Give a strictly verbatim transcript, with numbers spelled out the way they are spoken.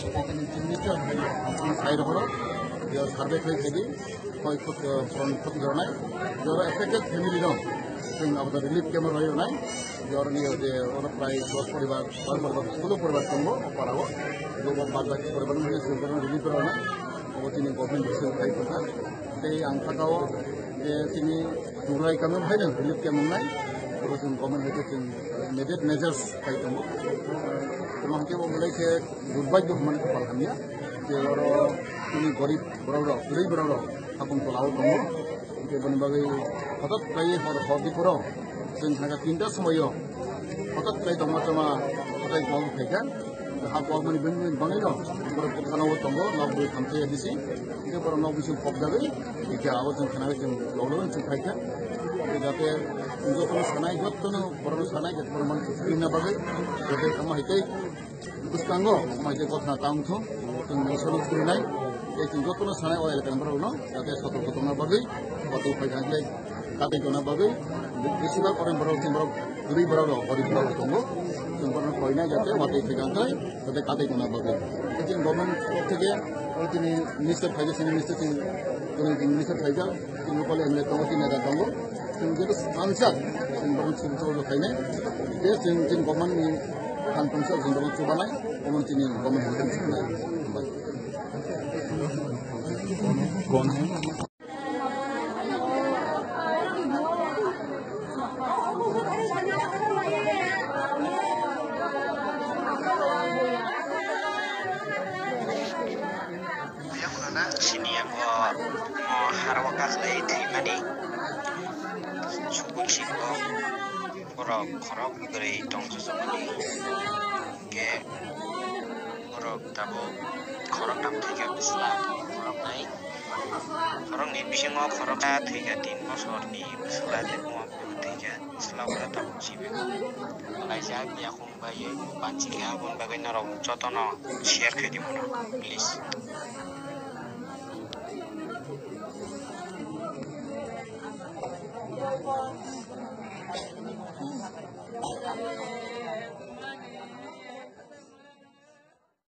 Signature hai, sai rok, yo survey khai khai di, koi khot, eh, from khot jornai, yo affected family rok, chwng abo relief camp rok rwnai, yo ni je oro prai dos poribar, bar poribar, solo poribar tongo, o para o, yo bo bad baki poribar no chwng relief rwnai, abo chini government bising khai kha, tei ang thaka o, je chini Duglai kami hai relief camp wngnai, oro chwng government hai chwng immediate measures khai tongo, tamo hwnkhe bo belai khe durbaigyo hwnmani khopal hamya, je oro chini gorib borok rok, kwrwi borok rok hakung tola o tongo. Hwnkhe boni bagwi hotot khlaiwi hor, hor diporo chwng thangkha tinta somoio hotot khlai tongma tongma hotai kok phaikha. Ha kok mani bini bini bangwi no borok kok sana o tongo, nok bui thamchi ya bisi. Hwnkhe borok nok bisi kok jagwi hwnkhe abo chwng khana chwng lolo chwng phaikha. Jate jotono sanai, jotono borok sanai, jotono man chwng bagwi, jate tamo hai tei bwskango, mai je gotna tang thung, chwng mungsa no surinai, tei chwng jotono sanai o elakani borok no, jate sotorko tongna bagwi, watwi phaikha hwnkhe kadai tongna bagwi, bisi bak oro borok chwng borok kwrwi borok rok, gorib borok rok tongo, chwng borok no koinai jate watwi phaikha hwnkhe, jate kadai tongna bagwi. Tei chwng government pok theke, oro chini minister phaikha, chini minister chini, chini minister phaikha, chini local M L A tongo, chini neta tongo, chwng joto sansa, chwng borok chwng chwng khainai, tei chwng chini government ni Thanthungsa jindalo chubanai, omo chini government hotel chubanai. Sini ako mo harwa kaslai thwi mani. Sukun siko. Borok khorok bwrwi tongthokmani hwnkhe borok tabuk khoroknam thwikha bwsla khoroknwi. Khoroknwi bisingo khoroksa thwikha tin bosorni bwsla tei buma buphuru thwikha bwsla oro tabuk jibi laijak yakung baiwi banchikha aboni bagwi norok jotono share khaidi mano please.